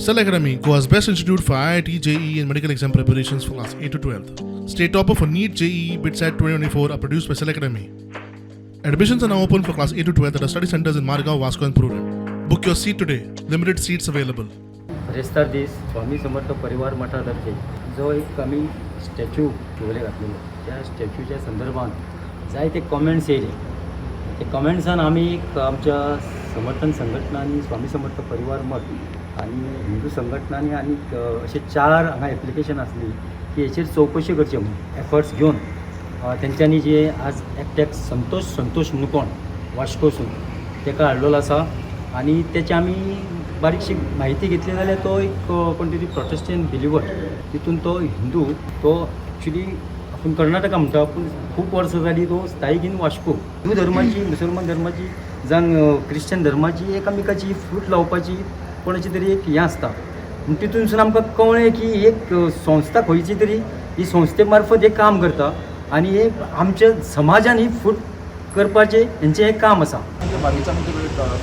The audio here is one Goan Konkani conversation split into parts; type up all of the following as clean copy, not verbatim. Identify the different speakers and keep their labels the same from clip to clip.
Speaker 1: Cell Academy, Goa's best institute for IIT, JEE, and medical exam preparations for class 8 to 12. State topper for NEET, JEE, BITSAT 2024 are produced by Cell Academy. Admissions are now open for class 8 to 12 at our study centers in Margao, Vasco, and Prudent. Book your seat today. Limited seats available.
Speaker 2: बिरेस्तार दीस स्वामी समर्थ परिवार मठातर्फे जो एक आमी स्टॅच्यू शिवोले घातलेलो, त्या स्टॅच्यूच्या संदर्भात जायते कॉमेंट्स येयले. ते कॉमेंट्सान आमी एक आमच्या समर्थन संघटनांनी, स्वामी समर्थ परिवार मठ आनी हिंदू संघटनांनी आनी अशे चार हांगा एप्लिकेशन आसली की हेचेर चवकशी करची म्हणून एफर्ट्स घेवन तेंच्यांनी जे आज एकट्याक संतोष संतोष म्हणून कोण वास्कोसून तेका हाडलेलो आसा आनी तेची आमी बारीकशी म्हायती घेतली जाल्यार तो एक कोण तरी प्रोटेस्टंट बिलिवर, तितून तो हिंदू. तो एक्चुली आपूण कर्नाटका म्हणटा, पूण खूब वर्सां जालीं तो स्थायीक इन वास्को. हिंदू धर्माची, मुसलमान धर्माची जावं क्रिश्चन धर्माची एकामेकाची फूट लावपाची कोणाची तरी एक हें आसता. पूण तितूनसून आमकां कळ्ळें की एक संस्था खंयची तरी ही संस्थे मार्फत हें काम करता आनी हे आमच्या समाजान ही फूट करपाचें हेंचें हें काम आसा.
Speaker 3: आमच्या बाकीच्या आमचे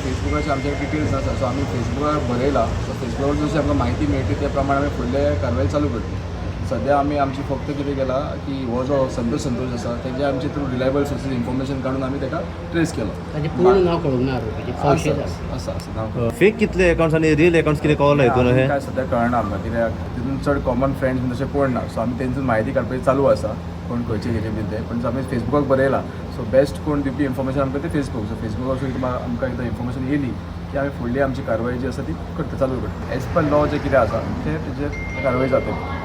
Speaker 3: फेसबुकाचे आमचे डिटेल्स आसा, सो आमी फेसबुकार बरयला. सो फेसबुकार जशी आमकां म्हायती मेळटली, त्या प्रमाणे आमी फुडले कारवाय चालू करतले. सद्या आमी आमची फक्त कितें केलां की हो जो संतोष संतोष आसा, तेजे आमचे थ्रू रिलायबल सोर्सीस इन्फॉर्मेशन काडून आमी ताका ट्रेस केलो.
Speaker 4: ताचें पूर्ण नांव कळूंक ना आरोपीचें, संशयीत आसा.
Speaker 3: आसा, आसा नांव.
Speaker 5: फेक कितले अकाउंट्स आनी रियल अकाउंट्स कितें कळ्ळो हितून
Speaker 3: आमी
Speaker 5: हे?
Speaker 3: काय सद्या कळना आमकां, कित्याक तितून चड कॉमन फ्रेंड्स बीन तशें कोण ना. सो आमी तेंची म्हायती काडपाची चालू आसा, कोण खंयचे कितें बीन तें. पण आमी फेसबुकाक बरयलां, सो बेस्ट कोण दिवपी इन्फॉर्मेशन आमकां ते फेसबूक. सो फेसबुकार सुद्दां आमकां एकदां इन्फॉर्मेशन येयली की आमी फुडली आमची कारवाय जी आसा ती करता, चालू करता. एज पर लॉ जें कितें आसा तें तेजेर कारवाय जातली.